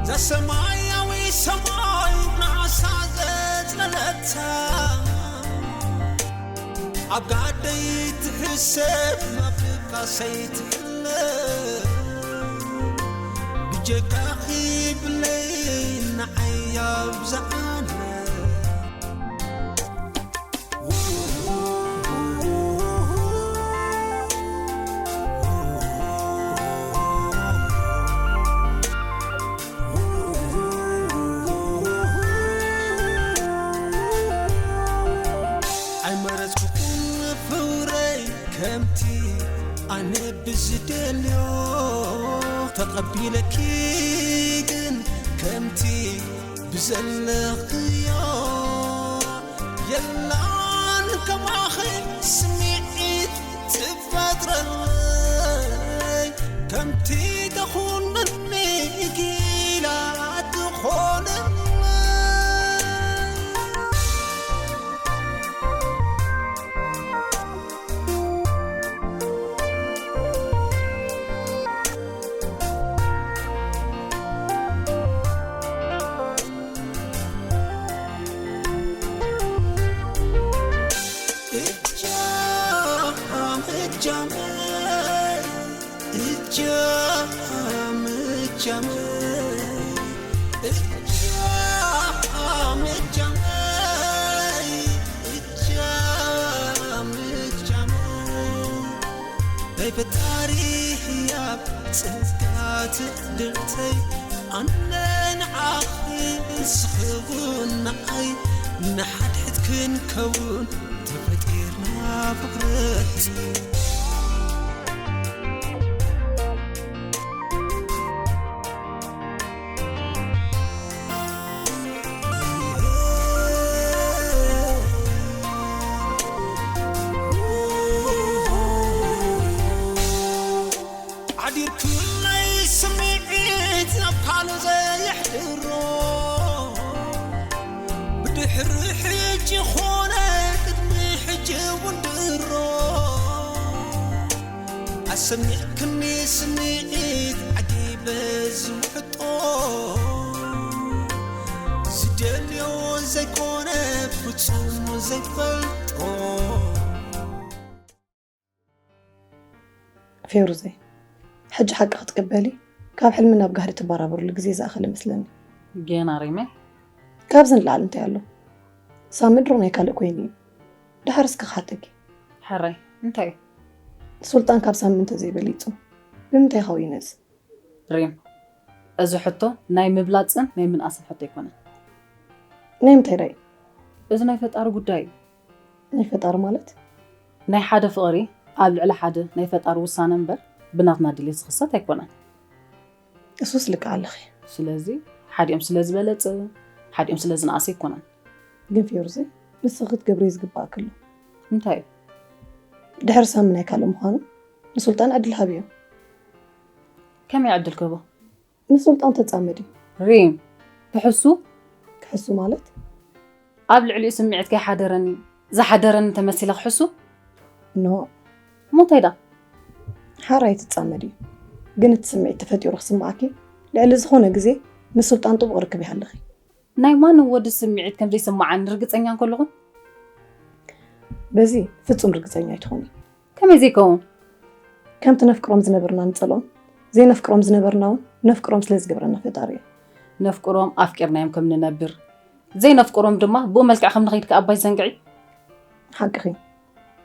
እዛ ሰማያዊ ሰማይ ናሳ ዘጽለለታ፣ ኣብ ጋደይ ትሕሰብ፣ ኣብ ድቃሰይ ትሕለ። ብጀካኺ ብለይ ንዓይ ኣብዝሓለ። ኣይመረጽኩን ፍቕረይ ከምቲ ኣነ ብዝደልዮ፣ ተቐቢለኪ ግን ከምቲ ብዘለኽዮ። የላን ከማኺ ስምዒት ትፈጥረለይ፣ ከምቲ ተኹነኒ ጊላ ትኾነለይ። እጃም እጃመይ፣ እጃም እጃመይ፣ እጃም እጃመይ፣ እጃም እጃመይ። ናይ ፈጣሪ ህያብ ጸጋ ትዕድልተይ፣ ኣነ ንዓኺ ንስኺ እውን ንዓይ፣ ንሓድሕድ ክንከውን ተፈጢርና ፍቕረይ። ሓዲርኩለይ ስምዒት ናብ ካልእ ዘየሕድሮ፣ ብድሕሪ ሕጂ ኾነ ቅድሚ ሕጂ እውን ድሮ፣ ኣሰሚዕክኒ ስምዒት ዓጊበ ዝውሕጦ፣ ዝደልዮ ዘይኮነ ፍጹም ዘይፈልጦ። ፌሩዘይ፣ ሕጂ ሓቂ ክትቅበሊ፣ ካብ ሕልሚ ናብ ጋህዲ ትበራበርሉ ግዜ ዝኣኸለ መስለኒ። ጌና ሪመይ። ካብዚ ንላዕሊ እንታይ ኣሎ? ሳሚ ድሮ ናይ ካልእ ኮይኑ እዩ። ደሓር እስከ ክሓተኪ። ሕራይ፣ እንታይ እዩ? ሱልጣን ካብ ሳሚ እንተዘይበሊጹ፣ ብምንታይ ይኸውን እዚ? ሪም፣ እዚ ሕቶ ናይ ምብላጽን ናይ ምንኣስን ሕቶ ኣይኮነን። ናይ ምንታይ ዳይ? እዚ ናይ ፈጣሪ ጉዳይ እዩ። ናይ ፈጣሪ ማለት? ናይ ሓደ ፍቕሪ ኣብ ልዕሊ ሓደ ናይ ፈጣሪ ውሳነ እምበር ብናትና ድሌት ዝኽሰት ኣይኮነን። እሱስ ልክዕ ኣለኺ። ስለዚ ሓዲኦም ስለ ዝበለጸ፣ ሓዲኦም ስለ ዝነኣሰ ኣይኮነን። ግን ፌሩዘይ፣ ንስኺ ክትገብርዮ ዝግባእኪ ኣሎ። እንታይ እዩ? ድሕሪ ሳሚ ናይ ካልእ ምዃኑ ንሱልጣን ዕድል ሃብዮ። ከመይ ዕድል ክህቦ? ምስ ሱልጣን ተጻመዲ። ሪም፣ ክሕሱ? ክሕሱ ማለት? ኣብ ልዕሊኡ ስምዒት ከይሓደረኒ፣ ዝሓደረኒ ተመሲለ ክሕሱ? ኖ። እሞ እንታይ ደኣ? ሓራይ ትጻመዲ። ግን እቲ ስምዒት ተፈጢሩ ክስምዓኪ፣ ልዕሊ ዝኾነ ግዜ ምስ ሱልጣን ጥቡቕ ርክብ ይሃልኺ። ናይ ማንም ወዲ ስምዒት ከም ዘይስምዓኒ ርግጸኛ እንከለኹ? በዚ ፍጹም ርግጸኛ ኣይትኾኒ። ከመይ ዘይከውን? ከምቲ ነፍቅሮም ዝነበርና ንጸልኦም፣ ዘይነፍቅሮም ዝነበርና እውን ነፍቅሮም ስለ ዝገብረና ፈጣሪ እዩ። ነፍቅሮም ኣፍቂርናዮም ከም ንነብር፣ ዘይነፍቅሮም ድማ ብኡ መልክዕ ከም ንኸይድ ከኣ ኣባይ ዘንግዒ። ሓቅኺ።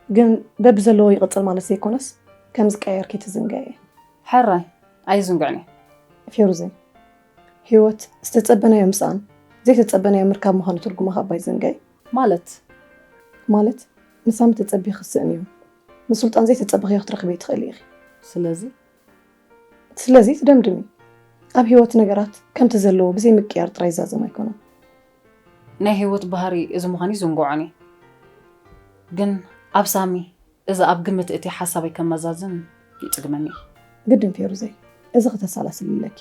ግን በብዘለዎ ይቕጽል ማለት ዘይኮነስ፣ ከም ዝቀየር ከይትዝንግዒ። ሕራይ፣ ኣይዝንግዕን እየ። ፌሩዘይ፣ ህይወት ዝተጸበናዮ ምስኣን፣ ዘይተጸበናዮ ምርካብ ምዃኑ ትርጉማ ከኣ ኣባይ ዘንግዒ። ማለት? ማለት፣ ንሳሚ ተጸቢኺ ክስእን እዩ። ንሱልጣን ዘይተጸበኽዮ ክትረኽብዮ ትኽእሊ ኢኺ። ስለዚ? ስለዚ ትደምድሚ። ኣብ ህይወት ነገራት ከምቲ ዘለዎ ብዘይ ምቅያር ጥራይ ዝዛዘም ኣይኮነን። ናይ ህይወት ባህሪ እዚ ምዃኑ ይዝንግዖን እየ። ግን ኣብ ሳሚ እዚ ኣብ ግምት እቲ ሓሳበይ ከመዛዝን ይጽግመኒ እዩ። ግድን ፌሩዘይ፣ እዚ ክተሰላስሊ ኣለኪ።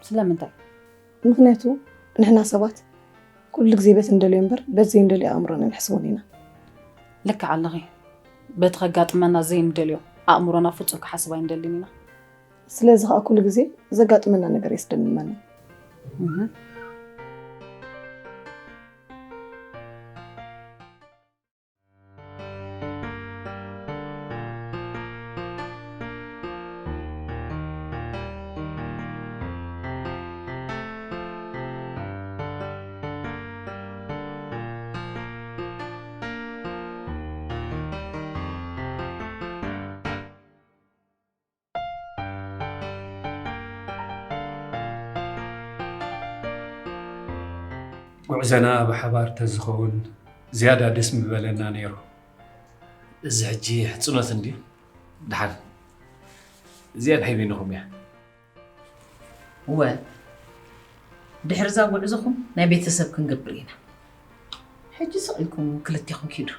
ስለምንታይ? ምኽንያቱ ንሕና ሰባት ኩሉ ግዜ በቲ እንደልዮ እምበር በቲ ዘይንደልዮ ኣእምሮና ንሕስቦን ኢና። ልክዕ ኣለኺ። በቲ ከጋጥመና ዘይንደልዮ ኣእምሮና ፍጹም ክሓስብ ኣይንደልን ኢና። ስለዚ ከኣ ኩሉ ግዜ ዘጋጥመና ነገር የስደምመና። እህ። ጉዕዘና ብሓባር ተዝኸውን ዝያዳ ደስ ምበለና ነይሩ። እዚ ሕጂ ሕጽኖት እንድዩ። ደሓን እዚኣ ንሃይበይንኹም እያ። እወ፣ ድሕሪ እዛ ጉዕዞኹም ናይ ቤተሰብ ክንገብር ኢና። ሕጂ ስቕ ኢልኩም ክልቴኹም ኪዱ።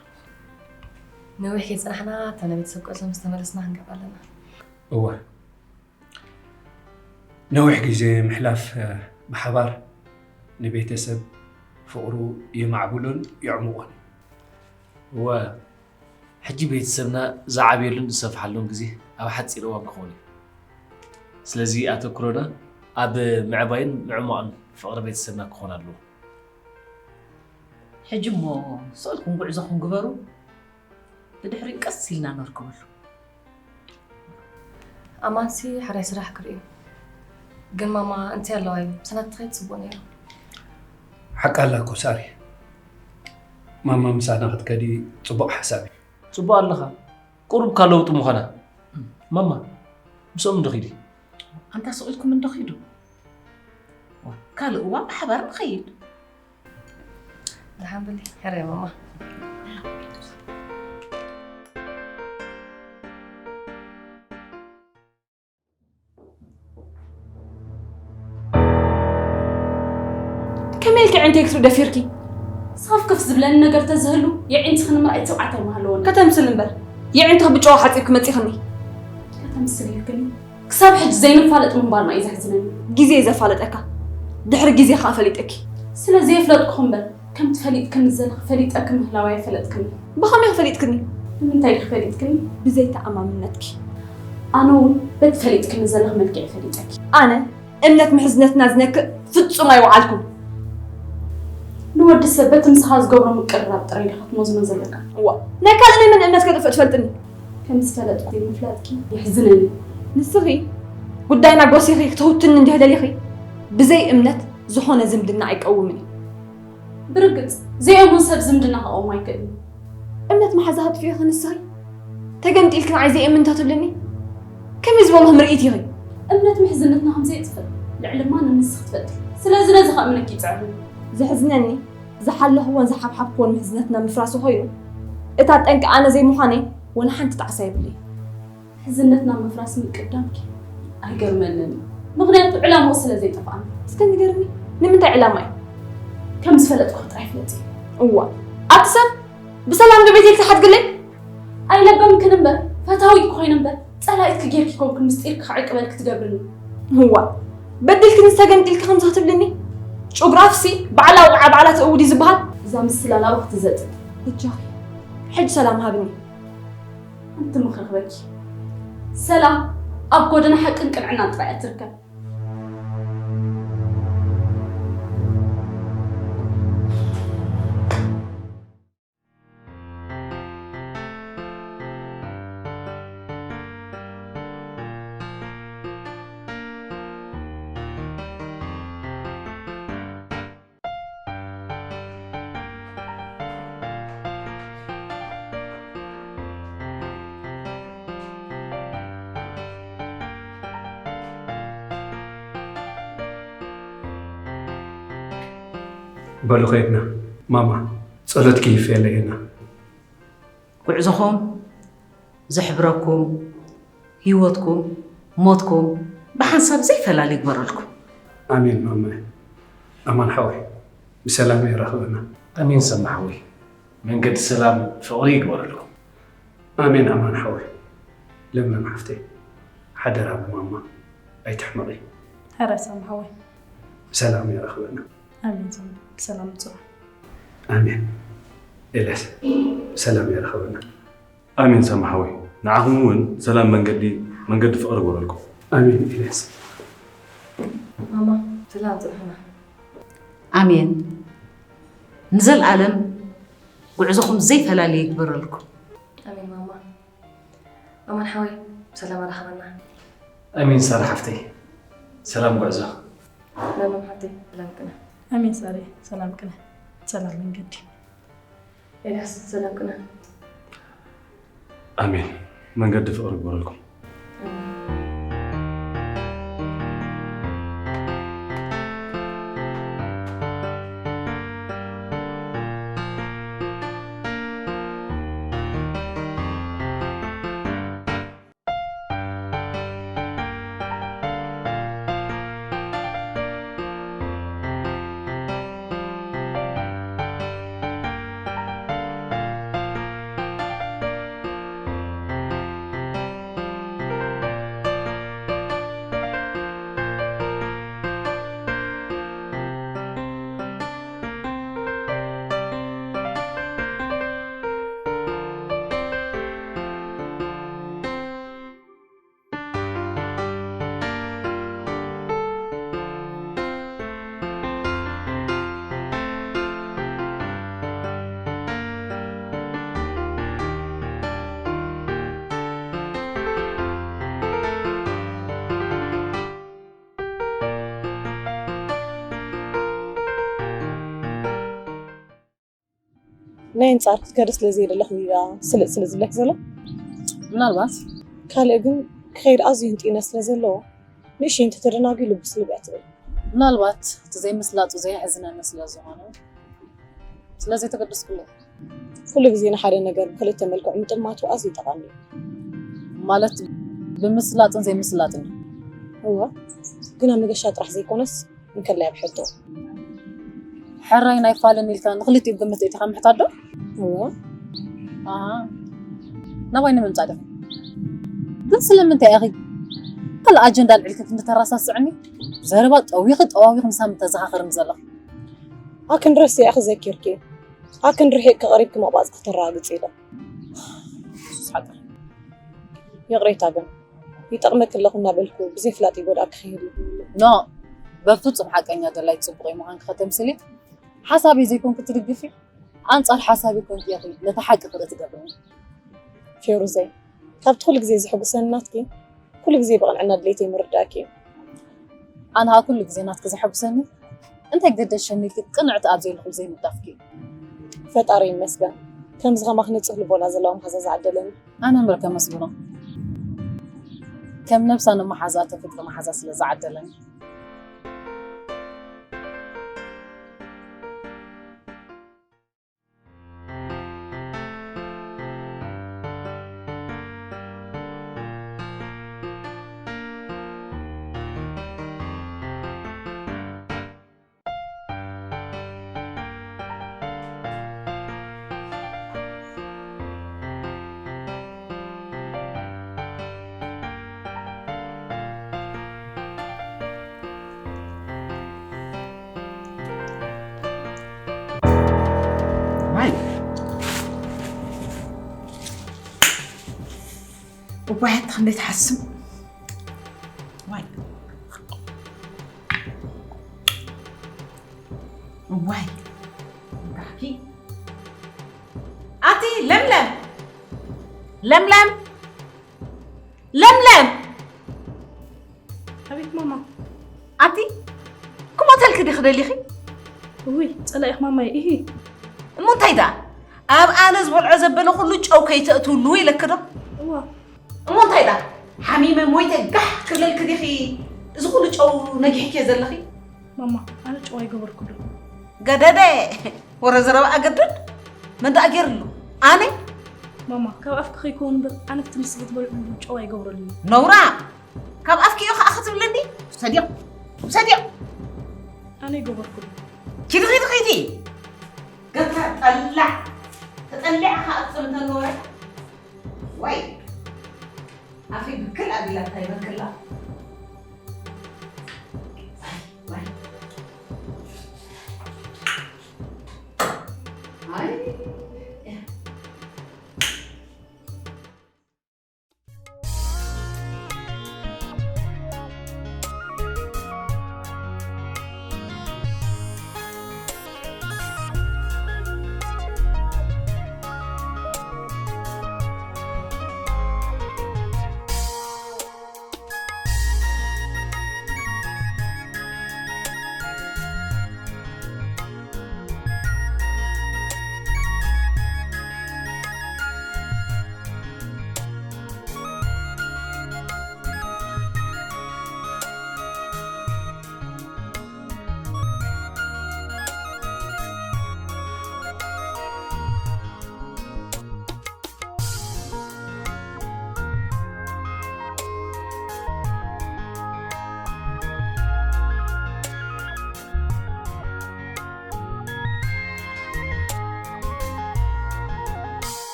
ነዊሕ ከይጸናሕና እታ ናይ ቤተሰብ ጉዕዞ ምስ ተመለስና ክንገባ ኣለና። እወ፣ ነዊሕ ግዜ ምሕላፍ፣ እ፣ ብሓባር ንቤተሰብ ፍቕሩ የማዕብሎን የዕምቖን። እወ፣ ሕጂ ቤተሰብና ዝዓብየሉን ዝሰፍሓሉን ግዜ ኣብ ሓጺር እዋን ክኸውን እዩ። ስለዚ ኣተኩሮና ኣብ ምዕባይን ምዕሟቕን ፍቕሪ ቤተሰብና ክኾን ኣለዎ። ሕጂ እሞ ስቕ ኢልኩም ጉዕዞኹም ግበሩ፣ ብድሕሪኡ ቀስ ኢልና ነርክበሉ። ኣማንሲ ሕራይ ስራሕ ክርእዩ። ግን ማማ እንታይ ኣለዋ እዩ? ምሳና ትኸይድ ጽቡቕ ነይሩ። ሓቃ ኣላ እኮ ሳሪ። ማማ ምሳና ክትከዲ ጽቡቕ ሓሳብ እዩ። ጽቡቕ ኣለኻ። ቁሩብ እካ ለውጢ ምዃና። ማማ፣ ምስኦም እንዶ ኺዲ። ኣንታ ስቕ ኢልኩም እንዶ ኺዱ። ዋ፣ ካልእ እዋን ብሓባር ንኸይድ። ደሓን በሊ፣ ሕራይ ማማ። ከመይ ኢልኪ ኣዒንተይ ክትርኢ ደፊርኪ? ስኽፍክፍ ዝብለኒ ነገር ተዝህሉ፣ የዒንትኺ ንምርኣይ ትብዓት ኣይምሃለወኒ። ከተምስል እምበር፣ የዒንትኺ ብጨዋ ሓጺብኪ መጺኽኒ። ከተምስል ኢልክኒ? ክሳብ ሕጂ ዘይንፋለጥ ምንባርና እዩ ዘሕዝነኒ። ግዜ እዩ ዘፋለጠካ፣ ድሕሪ ግዜ ከኣ ፈሊጠኪ። ስለ ዘየፍለጥኩኺ እምበር፣ ከምቲ ፈሊጥክኒ ዘለኺ ፈሊጠኪ ምህላወይ ኣይፈለጥክኒ። ብኸመይ ፈሊጥክኒ? ንምንታይ ዲኺ ፈሊጥክኒ? ብዘይተኣማምነትኪ። ኣነ እውን በቲ ፈሊጥክኒ ዘለኺ መልክዕ ፈሊጠኪ። ኣነ እምነት ምሕዝነትና ዝነክእ ፍጹም ኣይወዓልኩን። ንወዲ ሰብ በቲ ምሳኻ ዝገብሮ ምቅርራብ ጥራይ ዲኻ ክትመዝኖ ዘለካ? እዋ፣ ናይ ካልእ ናይ መን እምነት ከጥፍእ ትፈልጥኒ? ከም ዝፈለጥኩ ምፍላጥኪ የሕዝነኒ። ንስኺ ጉዳይና ጎሲኺ ክትህውትኒ እንዲህ ደሊኺ፣ ብዘይ እምነት ዝኾነ ዝምድና ኣይቀውምን እዩ። ብርግጽ፣ ዘይእሙን ሰብ ዝምድና ክቐውም ኣይክእልን። እምነት መሓዛ ክትፍኢ ኢኺ ንስኺ? ተገምጢልኪ ንዓይ ዘይእምን እንተትብልኒ? ከመይ ዝበልኹ ምርኢት ኢኺ? እምነት ምሕዝነትና ከም ዘየጥፍእ ልዕሊ ማንም ንስኺ ትፈልጢ። ስለዚ ነዚ ከእምነኪ ይጽዕር። ዘሕዝነኒ፣ ዝሓለኽዎን ዝሓብሓብክዎን ምሕዝነትና ምፍራሱ ኮይኑ፣ እታ ጠንቂ ኣነ ዘይምዃነይ ወላ ሓንቲ ጣዕሳ የብለይን። ምሕዝነትና ምፍራስ ምቅዳምኪ ኣይገርመንን እዩ። ምኽንያቱ ዕላምኡ ስለ ዘይጠፍኣና። እስከ ንገርኒ፣ ንምንታይ ዕላማ እዩ? ከም ዝፈለጥኩ ጥራይ ፍለጢ። እዋ፣ ኣቲ ሰብ፣ ብሰላም ዶ ቤተይ ክትሓድግለይ? ኣይለበምክን እምበር፣ ፈታዊትኪ ኮይነ እምበር፣ ጸላኢትኪ ጌርኪ ኮንኩ ምስጢርኪ ክዕቅበልኪ ትገብርኒ። እዋ፣ በዲልክኒ ዝተገምጢልኪ ከምዚ ክትብልኒ? ጩግራፍሲ ባዕላ ውቕዓ ባዕላ ትእውድ እዩ ዝበሃል። እዛ ምስላ ናብኡ ክትዘጥጥ። በጃኺ፣ ሕጂ ሰላም ሃብኒ። ኣንቲ ምኽሪ ክበኪ። ሰላም ኣብ ጎደና ሓቅን ቅንዕናን ጥራይ እያ ትርከብ። በሉ ከይድና ማማ፣ ጸሎትኪ ይፈለየና። ጉዕዞኹም ዘሕብረኩም፣ ህይወትኩም ሞትኩም ብሓንሳብ ዘይፈላሊ ይግበረልኩም። ኣሜን ማማይ። ኣማን ሓወይ፣ ብሰላም የራኽበና። ኣሜን ሰማ ሓወይ፣ መንገዲ ሰላም ፍቕሪ ይግበረልኩም። ኣሜን ኣማን ሓወይ። ለምለም ሓፍተይ፣ ሓደራ ብማማ ኣይትሕመቒ። ሕራይ ሰማ ሓወይ። ብሰላም የራኽበና። ኣሜን ሰማ፣ ብሰላም ጽና። ኣሜን። ኤልያስ፣ ብሰላም የራኽበና። ኣሜን ሰማ ሓወይ፣ ንዓኹም እውን ሰላም መንገዲ፣ መንገዲ ፍቕሪ ይግበረልኩም። ኣሜን ኤልያስ። ማማ፣ ሰላም ጽንሑና። ኣሜን። ንዘለኣለም ጉዕዞኹም ዘይፈላለየ ይግበረልኩም። ኣሜን ማማ። ኣማን ሓወይ ብሰላም ኣራኽበና። ኣሜን ሳራ ሓፍተይ፣ ሰላም ጉዕዞ። ለምለም ሓፍተይ ሰላም ቅነ። ኣሜን ሳሪ፣ ሰላም ቅነ፣ ሰላም መንገዲ። ኤልያስ ሰላም ቅነ። ኣሜን። መንገዲ ፍቕሪ ይግበረልኩም። ናይ ኣንጻር ክትከዲ ስለ ዘይደለኹ ድያ ስልጥ ስልጥ ዝብለኪ ዘሎ? ምናልባት ካልእ ግን ክኸይድ ኣዝዩ ህንጢነ ስለ ዘለዎ ንእሽተይ እንተተደናጉዩ ልብስ ልብያ ትብል። ምናልባት እቲ ዘይምስላጡ ዘየሕዝነኒ ስለ ዝኾነ ስለ ዘይተገደስኩሉ። ኩሉ ግዜ ንሓደ ነገር ብክልተ መልክዑ ምጥማቱ ኣዝዩ ጠቓሚ እዩ። ማለት ብምስላጥን ዘይምስላጥን እዩ። እወ፣ ግን ኣብ መገሻ ጥራሕ ዘይኮነስ እንከላይ ኣብ ሕቶ። ሕራይ ናይ ፋልን ኢልካ ንክልቲኡ ግምት እቲኻ ምሕታት ዶ? እወ፣ ኣሃ፣ ናባይ ንምምጻእ ዲኹ? ግን ስለምንታይ ኢኺ ካልእ ኣጀንዳ ኣልዒልኪ ክንዲ ተረሳስዕኒ? ዘረባ ጠዊኺ ጠዋዊኺ ምሳም ተዘኻኽርኒ ዘለኺ። ኣክንዲ ረሲዕኪ ዘኪርኪ፣ ኣክንዲ ርሒቕኪ ቀሪብኪ ምቕባጽ ከተረጋግጺ ኢለ። ሱስ ሓጥር። ይቕሬታ ግን፣ ይጠቕመኪ ኣለኹ እናበልኩ ብዘይ ፍላጥ ይጎድኣኪ ክህሉ። ኖ፣ በፍጹም ሓቀኛ ደላይ ጽቡቕ ምዃንኪ ከተምስሊ፣ ሓሳበይ ዘይኮንኩ ትድግፊ፣ ኣንጻር ሓሳቢ ኮንኪ ኢኺ ነቲ ሓቂ ክርኢ ትገብርኒ። ፌሩዘይ፣ ካብቲ ኩሉ ግዜ ዘሐጉሰኒ ናትኪ፣ ኩሉ ግዜ ብቕንዕና ድሌተይ ምርዳእኪ እዩ። ኣነ ኸኣ ኩሉ ግዜ ናትኪ ዘሐጉሰኒ እንታይ ገደሸኒ ኢልኪ ቅንዕቲ ኣብ ዘይብልኩሉ ዘይምውዳፍኪ እዩ። ፈጣሪ ይመስገን፣ ከምዚ ከማኺ ንጹህ ልቦና ዘለዋ መሓዛ ዝዓደለኒ። ኣነ እምበር ከመስግኖ፣ ከም ነብሳ ንመሓዛ ተፈጥሮ መሓዛ ስለ ዝዓደለኒ። ዋይ፣ እዋይ፣ ኣታ ክንደይ ትሓስም። ዋይ። እዋይ። ኣቲ ለምለም፣ ለምለም፣ ለምለም። ኣቤት ማማ። ኣቲ ክሞተልኪ ዲኺ ደሊኺ? እውይ ጸላኢኽ ማማይ ኢሂ። እሞ እንታይ ደኣ ኣብ ኣነ ዝበልዖ ዘበለ ኩሉ ጨው ከይተእትውሉ ኢለኪ ዶ? እዋ እሞ እንታይ ደኣ ሓሚመ ሞይተ ጋሕ ክብለልኪ ዲኺ? እዚ ኩሉ ጨው ነጊሕኪዮ ዘለኺ? ማማ ኣነ ጨው ኣይገበርኩሉ። ገደደ ወረ ዘረባ ኣገድድ መን ደኣ ገይርሉ? ኣነ ማማ ካብ ኣፍኪ ከይከውን እምበር ኣነ ክትምስሊ ትበልዕሉ ጨው ኣይገብረሉን። ነውራ ካብ ኣፍኪ እዩ ከዓ ክትብለኒ? ውሰድዮ ውሰድዮ ኣነ ይገበርኩሉ። ኪዲ ኺዲ ኺዲ ገታ ጠላዕ ተጠሊዕኻ ኣትሰምተኒ ወረ ወይ ኣፈይ ብክል ኣቢላታ ይበክላ። ኣይ፣ ኣይ። ኣይ።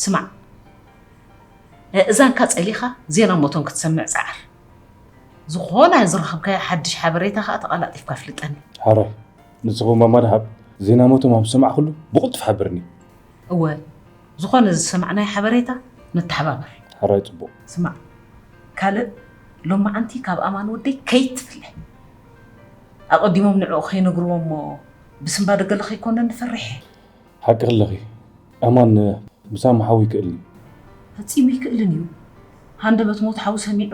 ስማዕ፣ እዛንካ ጸሊኻ ዜና ሞቶም ክትሰምዕ ጸዓር። ዝኾነ ዝረኸብካዮ ሓድሽ ሓበሬታ ኸኣ ተቐላጢፍካ ኣፍልጠኒ። ሓራይ፣ ንስኹም ማማ ደሃብ ዜና ሞቶም ኣብ ዝሰማዕኩሉ ብቕልጡፍ ሓብርኒ። እወ፣ ዝኾነ ዝሰማዕናዮ ሓበሬታ ንተሓባበር። ሓራይ፣ ጽቡቕ። ስማዕ፣ ካልእ ሎማዓንቲ ካብ ኣማን ወደይ ከይትፍለ። ኣቐዲሞም ንዕኡ ከይነግርዎ እሞ ብስንባደ ገለ ከይኮነኒ ፈሪሐ። ሓቂ ኣለኺ። ኣማን ምሳም ሓው ይክእልኒ። ፈጺሙ ይክእልን እዩ። ሃንደበት ሞት ሓው ሰሚዑ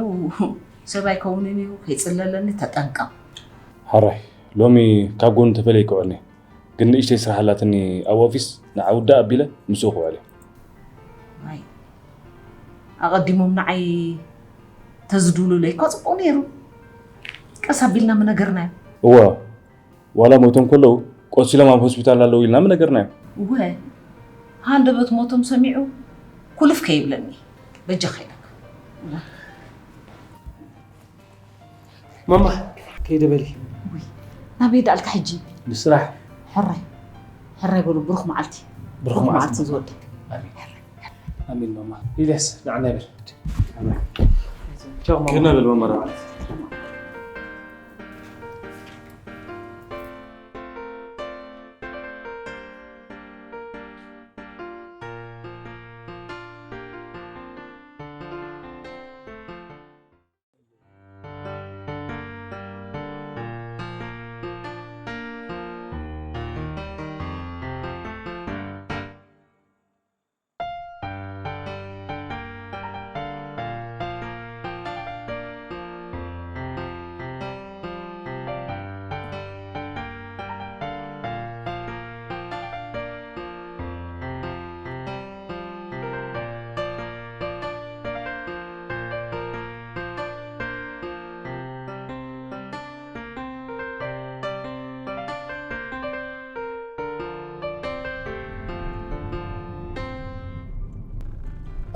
ሰብ ኣይከውንን እዩ፣ ከይጽለለኒ ተጠንቀቕ። ሓራይ፣ ሎሚ ካብ ጎኑ ተፈልየ ክውዕል እየ። ግን ንእሽተይ ስራሕ ኣላትኒ ኣብ ኦፊስ፣ ንዓ ውዳ ኣቢለ ምስኡ ክውዕል እየ። ኣይ፣ ኣቐዲሞም ንዓይ ተዝድውሉለይ እኳ ጽቡቕ ነይሩ። ቀስ ኣቢልና ምነገርናዮ። እወ፣ ዋላ ሞይቶም ከለዉ ቆሲሎም ኣብ ሆስፒታል ኣለዉ ኢልና ምነገርናዮ። እወ፣ ሃንደበት ሞቶም ሰሚዑ ኩልፍ ከይብለኒ። በጃኻ ኢለካ። ማማ፣ ከይደ በሊ። ውይ፣ ናበይ ደኣልካ ሕጂ? ንስራሕ። ሕራይ፣ ሕራይ በሉ፣ ብሩኽ መዓልቲ። ብሩኽ ብሩኽ መዓልቲ። መዓልቲ ዝወደይ። ኣሜን። ኣሜን ማማ። ኢልያስ፣ ንዓና ይበል። ኣሜን። ቻው ማማ። ክነ በል ማማ።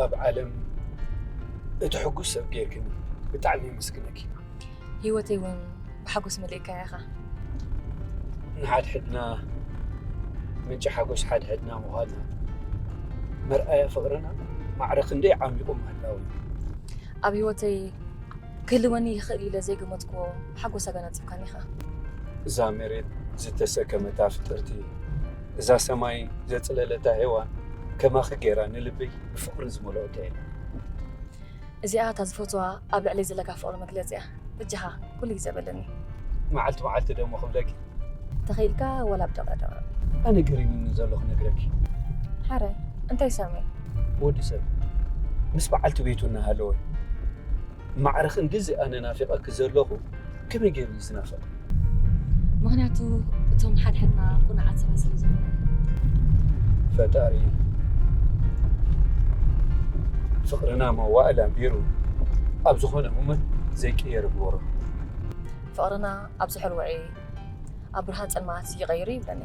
ኣብ ዓለም እቲ ሕጉስ ሰብ ጌርክኒ ብጣዕሚ የመስግነኪ። ህይወተይ እውን ብሓጎስ መሊእካያ ኢኻ። ንሓድሕድና ምንጪ ሓጎስ ሓድሕድና ምዃንና መርኣያ ፍቕርና ማዕረ ክንደይ ዓሚቑ ምህላው እዩ። ኣብ ህይወተይ ክህልወኒ ይኽእል ኢለ ዘይገመትክዎ ሓጎስ ኣገናጺብካኒ ኢኻ። እዛ መሬት ዝተሰከመታ ፍጥርቲ፣ እዛ ሰማይ ዘጽለለታ ሄዋን ከማኺ ገይራ ንልበይ ብፍቕሪ ዝመልኦቶ እያ። እዚኣ እታ ዝፈትዋ ኣብ ልዕለይ ዘለካ ፍቕሪ መግለጺ እያ። በጃኻ ኩሉ ግዜ በለኒ። መዓልቲ መዓልቲ ደሞ ክብለኪ። ተኽኢልካ ወላ ብደቐ ደቐ። ኣነ ገሪሙኒ ዘሎ ክነግረኪ። ሓረ፣ እንታይ ሰምዒ? ወዲ ሰብ ምስ በዓልቲ ቤቱ እናሃለወ ማዕረ ክንድዚ ኣነ ናፊቐኪ ዘለኹ ከመይ ገይሩ እዩ ዝናፍቕ? ምኽንያቱ እቶም ሓድሕድና ቅኑዓት ሰባት ስለ ዝኾነ። ፈጣሪ ፍቕርና መዋእል ኣንቢሩ ኣብ ዝኾነ እዋን ዘይቅየር ይግበሮ። ፍቕርና ኣብ ዝሑል ውዑይ፣ ኣብ ብርሃን ጸልማት ይቐይሩ ይብለኒ።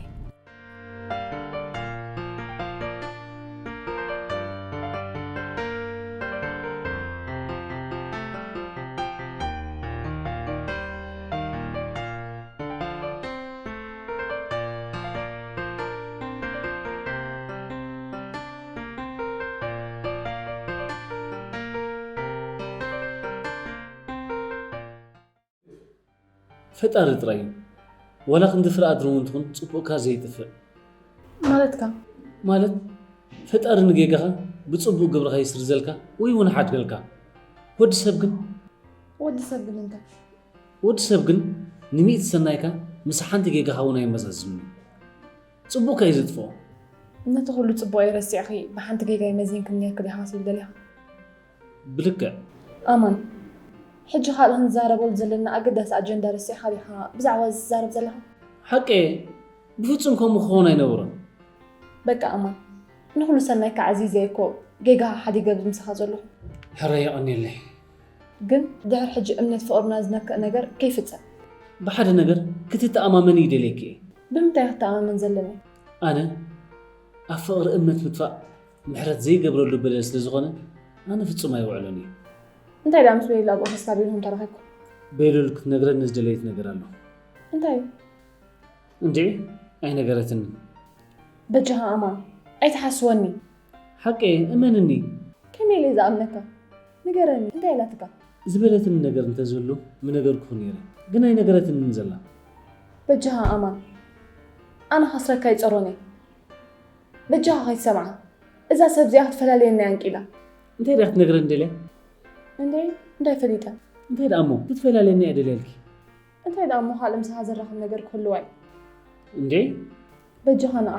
ፈጣሪ ጥራይ እዩ። ዋላ ክንዲ ፍረ ኣድሪ እውን ትኹን ጽቡቕካ ዘይጥፍእ። ማለትካ? ማለት ፈጣሪ ንጌጋኻ ብጽቡቕ ግብርኻ ይስርዘልካ ወይ እውን ሓድገልካ። ወዲ ሰብ ግን? ወዲ ሰብ ግን እንታይ? ወዲ ሰብ ግን ንሚእቲ ሰናይካ ምስ ሓንቲ ጌጋኻ እውን ኣይመዛዝምን እዩ። ጽቡቕካ እዩ ዘጥፍኦ። ነቲ ኩሉ ጽቡቕ ረሲዕኺ ብሓንቲ ጌጋ ይመዚንክኒ ነርኪ ዲኻ ክትብል ደሊኻ? ብልክዕ። ኣማን፣ ሕጂ ካልእ ክንዛረበሉ ዘለና ኣገዳሲ ኣጀንዳ ረሲዕካ ዲኻ ብዛዕባ እዚ ትዛረብ ዘለኻ? ሓቂ እየ። ብፍጹም ከምኡ ክኸውን ኣይነበሮን። በቃ ኣማን፣ ንኹሉ ሰናይካ ዓዚዘ እኮ ጌጋ ሓዲገ ኣብዚ ምሳኻ ዘለኹ። ሕራይ የቐንየለይ። ግን ድሕሪ ሕጂ እምነት ፍቕርና ዝነክእ ነገር ከይፍጸም። ብሓደ ነገር ክትተኣማመኒ ይደልየኪ እየ። ብምንታይ ክትተኣማመን ዘለኒ? ኣነ ኣብ ፍቕሪ እምነት ምጥፋእ ምሕረት ዘይገብረሉ በደል ስለ ዝኾነ ኣነ ፍጹም ኣይውዕሎን እየ። እንታይ ደኣ ምስ ቤላ ኣብኡ ሒዝካ ቤልሆም ተራኺብኩም? ቤሉል ክትነግረኒ ዝደለየት ነገር ኣሎ። እንታይ እዩ? እንድዒ ኣይነገረትንን። በጃኻ ኣማን ኣይትሓስወኒ። ሓቀይ እመንኒ። ከመይ ኢለ ዝኣምነካ? ንገረኒ፣ እንታይ ኢላትካ? ዝበለትኒ ነገር እንተዝህሉ ምነገርኩኺ ነይረ፣ ግን ኣይነገረትንን ዘላ። በጃኻ ኣማን፣ ኣነ ከስረካ ኣይጸሮን እየ። በጃኻ ከይትሰምዓ። እዛ ሰብ እዚኣ ክትፈላልየና እያ ኣንቂላ። እንታይ ደኣ ክትነግረኒ ደልያ? እንዴ፣ እንታይ ፈሊጠ? እንታይ ደኣ እሞ ክትፈላልየና እያ ደልያልኪ? እንታይ ደኣ እሞ ካልእ ምሳኻ ዘራኽብ ነገር ክህልዋ እዩ። እንዴ? በጃኻ ንዓ።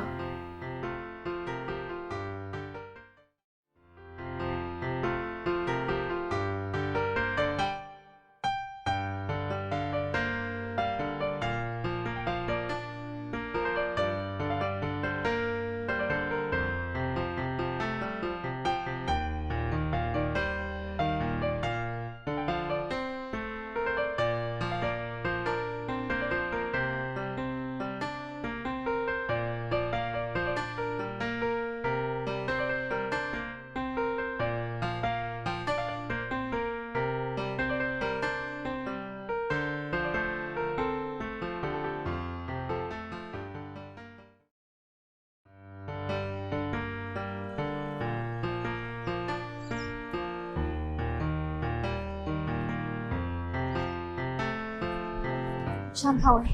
ሻም ሓወይ፣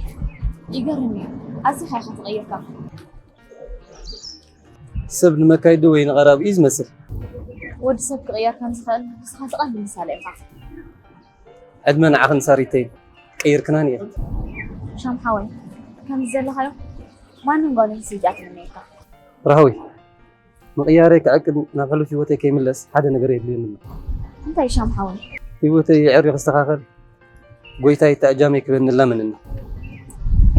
ይገርም እዩ። ኣዚኻ ኢኻ ተቐይርካ። ሰብ ንመካይዱ ወይ ንቐራብኡ እዩ ዝመስል። ወዲ ሰብ ክቕየር ከም ዝኽእል ንስኻ እቲ ቀንዲ ምሳሌ ኢኻ። ዕድመ ንዓኽን ሳሪተይ፣ ቀይርክናኒ እየ። ሻም ሓወይ፣ ከምዚ ዘለኻዮ ማንም ጓል ኣንስተይቲ እያ ትምነየካ። ራህዊ፣ ምቕያረይ ክዕቅብ ናብ ሕሉፍ ህይወተይ ከይምለስ ሓደ ነገር የድልየኒ ኣሎ። እንታይ ሻም ሓወይ? ህይወተይ የዕርዩ ክስተኻኸል፣ ጎይታይ እቲ ኣጃመይ ክበኒ እላመነኒ።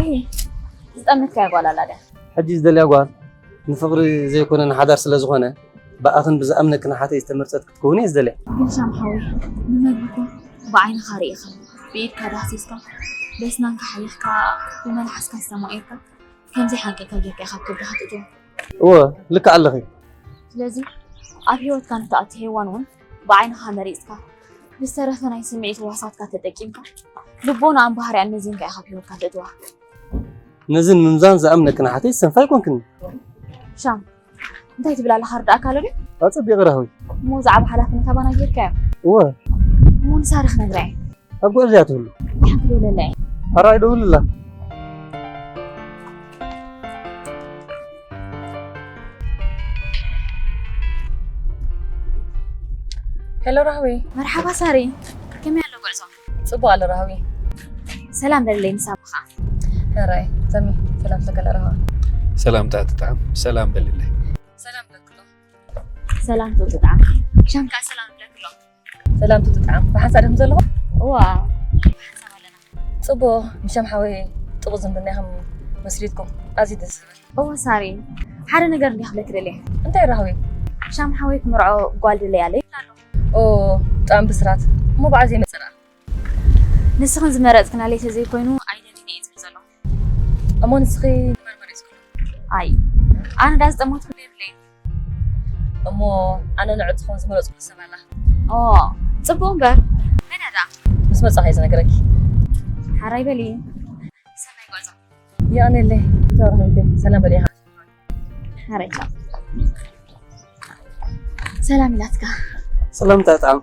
እሂ፣ ዝጠመትካያ ጓል ኣላ ድያ? ሕጂ ዝደልያ ጓል ንፍቕሪ ዘይኮነ ንሓዳር ስለ ዝኾነ፣ ብኣኽን ብዝኣምነክን ኣሓተይ ዝተመርጸት ክትከውን እየ ዝደልያ። ግን ሻም ሓወይ፣ ንመግቢ እኮ ብዓይንኻ ርኢኻ፣ ብኢድካ ዳህሲስካ፣ በስናንካ ሓይኽካ፣ ብመልሓስካ ኣስተማቒርካ፣ ከምዘይሓንቂካ ጌርካ ኢኻ ኣብ ከብድኻ ትእትዎ። እወ፣ ልክዕ ኣለኺ። ስለዚ ኣብ ህይወትካ ንትኣቱ ሄዋን እውን ብዓይንኻ መሪጽካ፣ ብዝተረፈ ናይ ስምዒት ህዋሳትካ ተጠቂምካ፣ ልቦናኣን ባህሪኣን መዚንካ ኢኻ ኣብ ህይወትካ ተእትዋ። ነዚ ንምምዛን ዝኣምነክን ኣሓተይ ዝሰንፋ ኣይኮንክን። ሻም፣ እንታይ ትብል ኣለኻ ርዳእካ ኣሎ ድዩ? ኣጸቢቐ ራህዊ። እሞ ብዛዕባ ሓላፍነት ኣባና ጌርካዮ? እወ። እሞ ንሳሪ ክነግራ እየ። ኣብ ጉዕዞ እያ ትህሉ። ሓንቲ ደውለላ እየ። ሕራይ ደውልላ። ሄሎ ራህዊ። መርሓባ ሳሪ፣ ከመይ ኣሎ ጉዕዞ? ጽቡቕ ኣሎ ራህዊ። ሰላም በልለይ ንሳባ ኸኣ። ሕራይ ሰሚ ሰላም ተገለ ራህዋ። ሰላምታ ትጥዓም ሰላም በልለይ። ሰላም ብለክሎ። ሰላም ትጥዓም። ሻም ከኣ ሰላም ብለክሎ። ሰላም ትጥዓም። ብሓንሳብ ዲኹም ዘለኹም? እዋ። ጽቡቕ፣ ምሸም ሓወይ ጥቑ ዝምድና ኢኹም መስሪትኩም። ኣዝዩ ደስ ዝብል። እወ ሳሪ፣ ሓደ ነገር እንዲ ክብለኪ ደልየ። እንታይ ራህዊ? ሻም ሓወይ ክምርዖ ጓል ድለያ ኣለይ ኣሎ። ኦ፣ ብጣዕሚ ብስራት። እሞ ብዓል ዘይመጸና። ንስኽን ዝመረጽክናለይ ተዘይኮይኑ ኣይደልን እየ ዝብል ዘለኹ። እሞ ንስኺ ንመርመሪ እስኪ። ኣይ፣ ኣነ ዳ ዝጠመትኩሉ የብለይን። እሞ ኣነ ንዕድትኹም ዝመረጽኩሉ ሰብ ኣላ። ኦ፣ ጽቡቕ እምበር። መን እያ ደኣ? ምስ መጻኹ እየ ዝነግረኪ። ሓራይ በሊ። ሰናይ ጉዕዞ። የቐንየለይ። ቻው ራህዊተይ። ሰላም በሊ ኢኻ። ሓራይ ቻው። ሰላም ኢላትካ። ሰላምታ ጥዓም።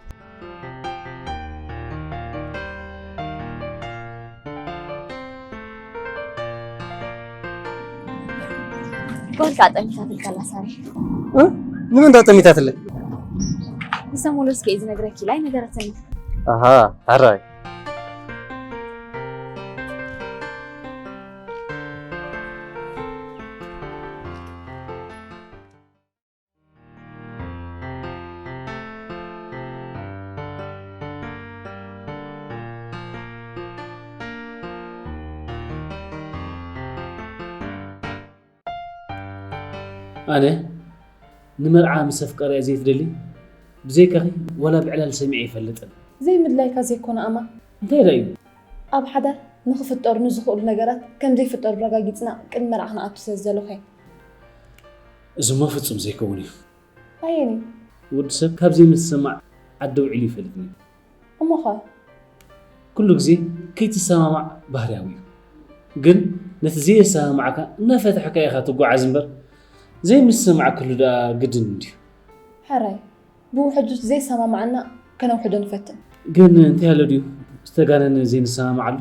ጓል ከኣ ጠሚታትልካ ኣላ ሳሪ። እ? ንመን ዳ ጠሚታትለይ? ንሰሙሉ እስከ እዩ ዝነግረኪ ኢላ ኣይነገረትኒ። ኣሃ፣ ሕራይ። ኣነ ንመርዓ ምስ ኣፍቃሪኣ ዘይትደሊ ብዘይካኺ ዋላ ብዕላል ሰሚዐ ኣይፈልጥን። ዘይምድላይካ ዘይኮነ ኣማን። እንታይ ደኣ እዩ? ኣብ ሓዳር ንኽፍጠሩ ንዝኽእሉ ነገራት ከም ዘይፍጠሩ ኣረጋጊጽና ቅድሚ መርዓ ክንኣቱ ስለ ዝደለኹ እየ። እዚሞ ፍጹም ዘይከውን እዩ። ኣየኒ? ወዲ ሰብ ካብ ዘይምስምማዕ ዓዲ ውዒሉ ይፈልጥን እዩ። እሞኸ? ኩሉ ግዜ ከይትሰማማዕ ባህርያዊ እዩ። ግን ነቲ ዘየሰማምዓካ እናፈተሕካ ኢኻ ትጓዓዝ እምበር ዘይምስምማዕ ክህሉ ደኣ ግድን እንድዩ። ሕራይ፣ ብውሕጅ ዘይሰማማዓና ከነውሕዶ ንፈትን። ግን እንታይ ኣሎ ድዩ ዝተጋነነ ዘይንሰማማዓሉ?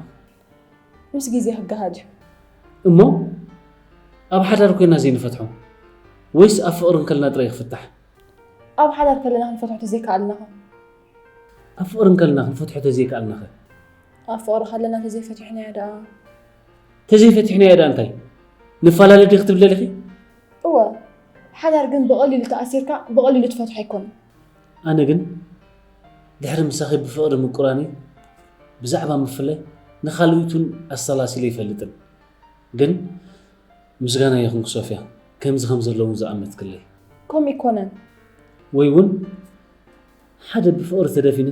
ምስ ግዜ ክገሃድ እዩ። እሞ ኣብ ሓዳር ኮይና ዘይንፈትሖ ወይስ ኣብ ፍቕሪ እንከልና ጥራይ ክፍታሕ? ኣብ ሓዳር ከለና ክንፈትሖ ተዘይከኣልናኸ? ኣብ ፍቕሪ እንከልና ክንፈትሖ ተዘይከኣልናኸ? ኣብ ፍቕሪ ከለና ተዘይፈቲሕናዮ ደኣ? ተዘይፈቲሕናዮ ደኣ እንታይ ንፈላለ ዲ ክትብለልኺ? እወ፣ ሓዳር ግን ብቐሊሉ ተኣሲርካ ብቐሊሉ ትፈትሖ ኣይኮነን። ኣነ ግን ድሕሪ ምሳኺ ብፍቕሪ ምቁራነይ ብዛዕባ ምፍላይ ንኻልኦት እውን ኣሰላሲለ ይፈልጥን። ግን ምስጋና ይኹንኪ ሶፍያ፣ ከምዚ ከም ዘለውን ዝኣመትክለይ። ከምኡ ኣይኮነን። ወይ እውን ሓደ ብፍቕሪ ተደፊነ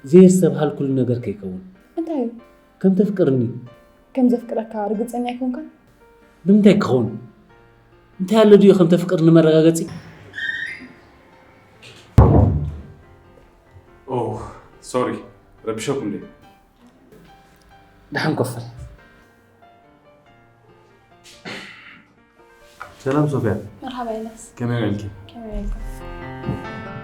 ዘየስተብሃልኩሉ ነገር ከይከውን። እንታይ እዩ? ከም ተፍቅርኒ። ከም ዘፍቅረካ ርግጸኛ ኣይኮንካን? ብምንታይ ክኸውን? እንታይ ኣሎ ድዩ ከም ተፍቅርኒ መረጋገጺ? ኦ ሶሪ፣ ረቢሸኩም ድየ? ደሓን ኮፍ በል። ሰላም ሶፍያ። መርሓባ ኤልያስ። ከመይ ውዒልኪ? ከመይ ውዒልኩም?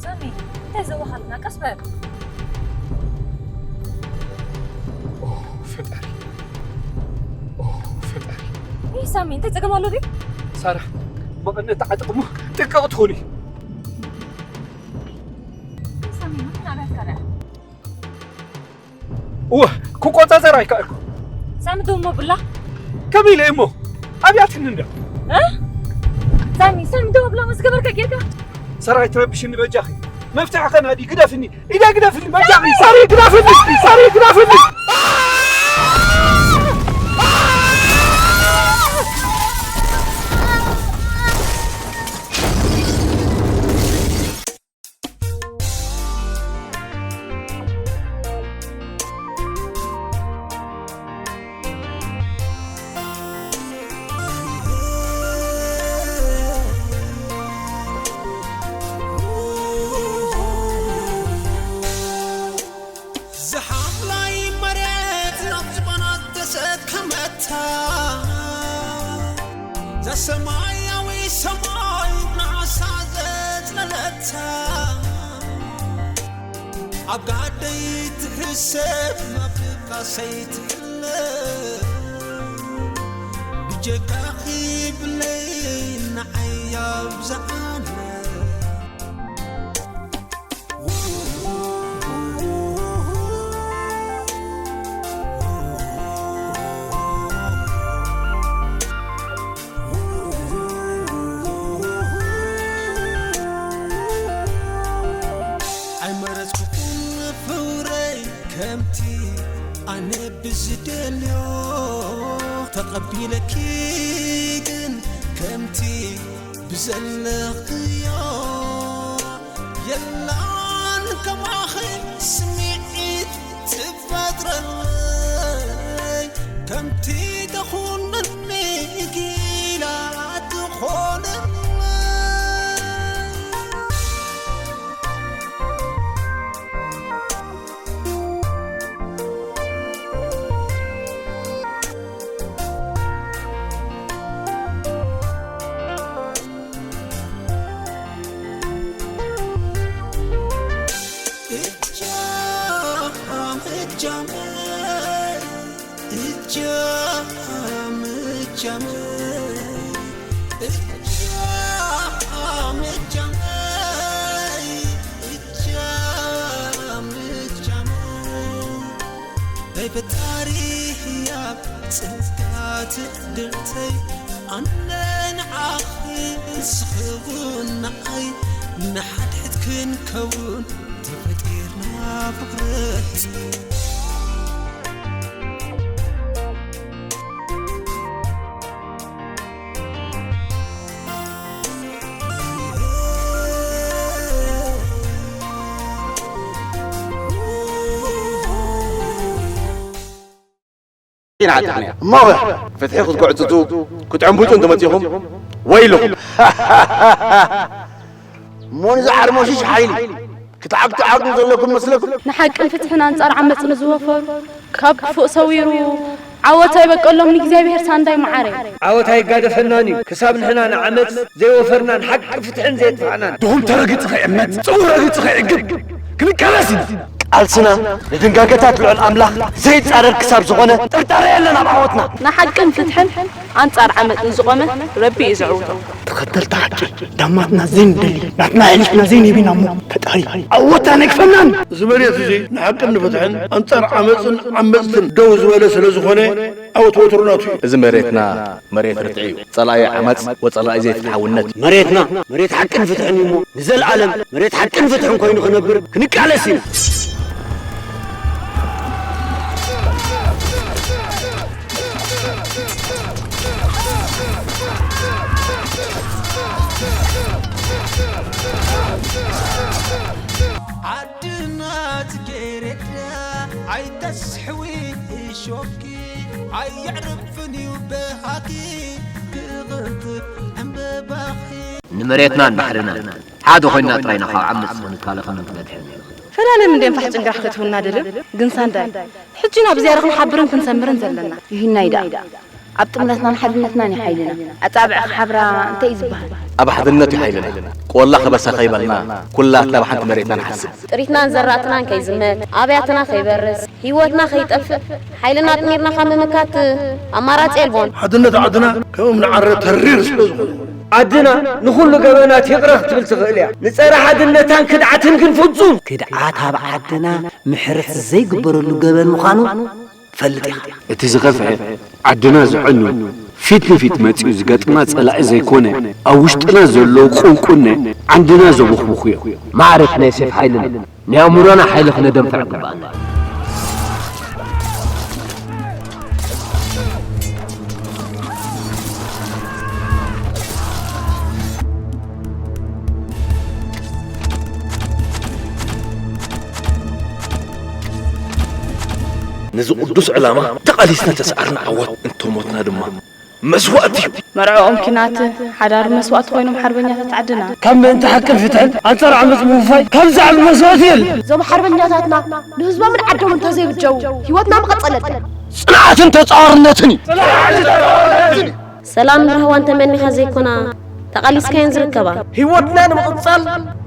ሳሚ፣ እንታይ ዘወሃልና? ቀስ በል። ኦ ፈጣሪ፣ ኦ ፈጣሪ። ይህ ሳሚ፣ እንታይ ጸገም ኣሎ ድዩ? ሳራ፣ መቐነት ተዓጥቕሞ ጥንቀቕ ትኹኒ። ሳሚ፣ መኪና ኣበይ ኣትካላ? እወ፣ ክቆጻጸር ኣይከኣልኩ። ሳሚ፣ ደሞ ብላ። ከመይ ኢለ እሞ ኣብያትኒ እንዳ እ? ሳሚ፣ ሳሚ፣ ደሞ ብላ፣ ምስ ገበርካ ጌርካ። ሳራ፣ ኣይትረብሽኒ በጃኺ። መፍትሒ ከናዲ፣ ግደፍኒ። ኢዳ ግደፍኒ በጃኺ። ሳሪ፣ ግደፍኒ። ሳሪ፣ ግደፍኒ። ዝሓፍላይ መሬት ናብ ዝባና ተሰከመታ፣ ዘሰማያዊ ሰማይ ንዓሳ ዘጽለለታ፣ ኣብ ጋደይ ትሕሰብ ናብ ድቃሰይ ትሕለብ፣ ብጀካኺ ብለይ ንዓይ ኣብዝሓለ። ኣይመረጽኩኹን ፍቕረይ ከምቲ ኣነ ብዝደልዮ፣ ተቐቢለኪ ግን ከምቲ ብዘለኽዮ። የላን ከማኺ ስምዒት ትፈጥረለይ፣ ከምቲ ተኹነኒ ኢላ ትኾነለይ። ናይ ፈጣሪ ህያብ ጸጋ ትዕድልተይ፣ ኣነ ንዓኺ ንስኺ እውን ንዓይ፣ ንሓድሕድ ክንከውን ተፈጢርና ፍቕረይ። ኢና ዓጢቕናዮ። እሞ ፍትሒ ክትጉዕጽጹ ክትዕንብጩ እንተመጺኹም ወይልኹም። እሞ ንዚ ዓርሞሽሽ ሓይሊ ክትዓግቱ ዓቕሚ ዘለኩም መስለኩም? ንሓቅን ፍትሕን ኣንጻር ዓመጽ ንዝወፈሩ ካብ ክፉእ ሰዊሩ ዓወት ኣይበቀሎም ንእግዚኣብሔር ሳንዳይ መዓረ። ዓወት ኣይጋደፈናን እዩ። ክሳብ ንሕና ንዓመጽ ዘይወፈርናን ሓቂ ፍትሕን ዘየጥፋእናን። ድኹም ተረግጽ ከይዕመጽ፣ ጽቡቕ ረግጽ ከይዕግብ ክንቃለስ ኢና። ቃልስና ንድንጋገታት ልዑል ኣምላኽ ዘይጻረር ክሳብ ዝኾነ ጥርጣረ የለን ኣብ ዓወትና። ንሓቅን ፍትሕን ኣንጻር ዓመጽ ንዝቖመ ረቢ እዩ ዘዕውቶ። ተኸተልቲ ሓቂ ዳማትና ዘይንደሊ ናትና ኣሕሊፍና ዘይንህብ ኢና እሞ ፈጣሪ ዓወት ኣነግፈናን። እዚ መሬት እዚ ንሓቅን ንፍትሕን ኣንጻር ዓመጽን ዓመጽትን ደው ዝበለ ስለ ዝኾነ ዓወት ወትሩ ናቱ እዩ። እዚ መሬትና መሬት ርትዒ እዩ። ጸላኢ ዓመጽ ወጸላኢ ዘይፍትሓውነት። መሬትና መሬት ሓቅን ፍትሕን እዩ እሞ ንዘለኣለም መሬት ሓቅን ፍትሕን ኮይኑ ክነብር ክንቃለስ ኢና። ዓድና ጽጌረዳ ኣይተስሕዊ እሾኪ ኣየዕርፍን እዩ በሃኪ ክቕንጥብ ዕምበባኺ። ንመሬትናን ባሕርናን ሓደ ኮይንና ጥራይ ኢና ካብ ዓመጽ ክንከላኸልን ክንበድሕን ንኽእል። ፈላለ ምንድን ፋሕ ጭንግራሕ ክትህቡና ደልዮም? ግን ሳንዳይ ሕጂ ናብ ዝያዳ ክንሓብርን ክንሰምርን ዘለና። ይህናይ ደኣ ኣብ ጥምረትናን ሓድነትናን እዩ ሓይልና። ኣጻብዕ ክሓብራ እንታይ እዩ ዝበሃል? ኣብ ሓድነት እዩ ሓይልና። ቆላ ከበሳ ከይበልና ኩላትና ብሓንቲ መሬትና ንሓስብ። ጥሪትናን ዘራእትናን ከይዝመት፣ ኣብያትና ከይበርስ፣ ህይወትና ከይጠፍእ፣ ሓይልና ኣጥሚርና ካብ ምምካት ኣማራጺ የልቦን። ሓድነት ዓድና ከም እምኒ ዓረ ተሪር ስለ ዝኾነ። ዓድና ንኹሉ ገበናት ይቕረ ክትብል ትኽእል እያ። ንጸረ ሓድነታን ክድዓትን ግን ፍጹም። ክድዓት ኣብ ዓድና ምሕረት ዘይግበረሉ ገበን ምዃኑ ትፈልጥ ኢኻ። እቲ ዝኸፍአ ዓድና ዘዕኑ ፊት ንፊት መጺኡ ዝገጥማ ጸላኢ ዘይኮነ፣ ኣብ ውሽጥና ዘሎ ቁንቁነ ዓንድና ዘቦኽቡኹ እዮም። ማዕረት ናይ ሴፍ ሓይልና ናይ ኣእምሮና ሓይሊ ክነደንፍዕ ግባኣና። ነዚ ቅዱስ ዕላማ ተቓሊስና ተሰዓርና ዓወት፣ እንተሞትና ድማ መስዋእቲ እዩ። መርዕኦም ኪናት ሓዳር መስዋእቲ ኮይኖም ሓርበኛታት ዓድና። ካብ ምእንቲ ሓቅን ፍትሕን ኣንጻር ዓመጽ ምውፋይ ካብ ዝዓቢ መስዋእቲ የለን። እዞም ሓርበኛታትና ንህዝቦምን ዓዶምን እንተዘይብጀው ህይወትና ምቐጸለት። ጽንዓትን ተጻዋርነትን እዩ። ሰላምን ራህዋን ተመኒኻ ዘይኮና ተቓሊስካየን ዝርከባ። ህይወትና ንምቕጻል፣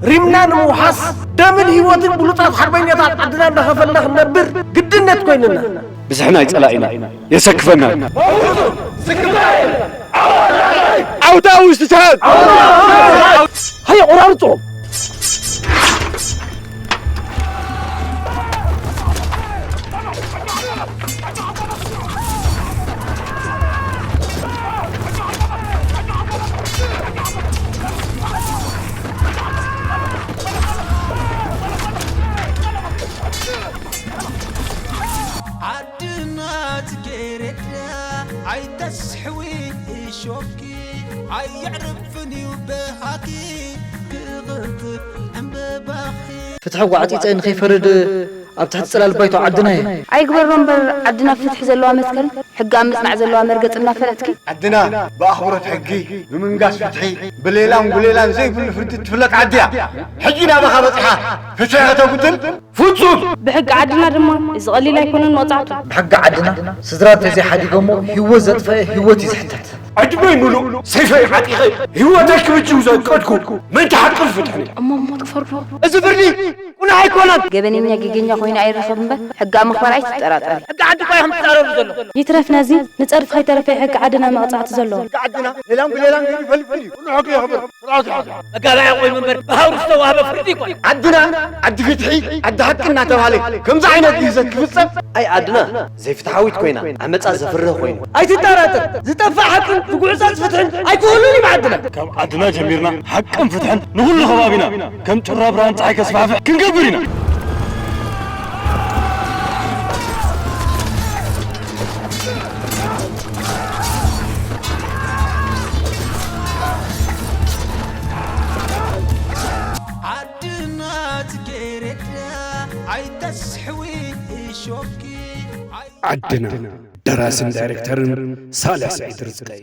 ሪምና ንምውሓስ፣ ደምን ህይወትን ብሉጻት ሓርበኛታት ዓድና እንዳኸፈልና ክንነብር ግድነት ኮይንና። ብዝሒ ናይ ጸላኢና የሰክፈና። ዓውታ ውሽጥታት ሃየ ቆራርጾ። ዓድና ጽጌረዳ ኣይተስሕዊ እሾኪ ኣየዕርፍን እዩ በሃኪ ክቕንጥብ ዕምበባኺ። ፍትሒ ጓዕጺጸ ንኸይፈርድ ኣብ ትሕቲ ጽላል ባይቶ ዓድና እየ። ኣይግበሮ እምበር ዓድና ፍትሒ ዘለዋ መትከል ሕጊ ኣብ ምጽናዕ ዘለዋ መርገጽ እናፈለጥኪ። ዓድና ብኣኽብሮት ሕጊ፣ ብምንጋስ ፍትሒ፣ ብሌላን ጉሌላን ዘይብሉ ፍርዲ ትፍለጥ ዓዲ እያ። ሕጂ ናባኻ በጺሓ ፍትሒ ከተጉድል ፍጹም። ብሕጊ ዓድና ድማ እዚ ቀሊል ኣይኮነን መቕጻዕቱ። ብሕጊ ዓድና ስድራ እንተዘይሓዲጎሞ ህይወት ዘጥፈአ ህይወት እዩ ዝሕተት። ዕድመይ ምሉእ ሰይፈይ ዓጢቐ ህይወተይ ክብጅው ዘቀድኩ ምእንቲ ሓቅን ፍትሕን እየ። እሞ ሞት ክፈርዶ? እዚ ፍርዲ ቁኑዕ ኣይኮነን። ገበነኛ ጌገኛ ኮይኑ ኣይረኸብ እምበር ሕጊ ኣብ ምኽባር ኣይትጠራጠሪ። ሕጊ ዓዲ እኮ እዮም ዝጻረሩ ዘለዉ። ይትረፍ ነዚ ንጸድፊ ከይተረፈ ሕጊ ዓድና መቕጻዕቲ ዘለዎ። ሕጊ ዓድና ሌላን ብሌላን ገይሩ ይፈልፍል እዩ። ኩሉ ሕጊ የኽብር፣ ስርዓት ይሓዝ። መጋባእያ ኮይኑ እምበር ብሃውሪ ዝተዋህበ ፍርዲ ይኮን። ዓድና ዓዲ ፍትሒ፣ ዓዲ ሓቂ እናተባህለ ከምዚ ዓይነት ግህሰት ክፍጸም ኣይ ዓድና ዘይፍትሓዊት ኮይና ዓመጻ ዘፍርህ ኮይኑ። ኣይትጠራጠር፣ ዝጠፍእ ሓቅን ዝጉዕጸጽ ፍትሕን ኣይክህሉን እዩ ዓድና። ካብ ዓድና ጀሚርና ሓቅን ፍትሕን ንኹሉ ከባቢና ከም ጩራ ብርሃን ጸሓይ ከስፋሕፍሕ ክንገብር ኢና። ዓድና ጽጌረዳ ኣይተስሕዊ እሾኪ ኣይ ዓድና። ደራስን ዳይሬክተርን ሳልሕ ስዒድ ርዝቀይ።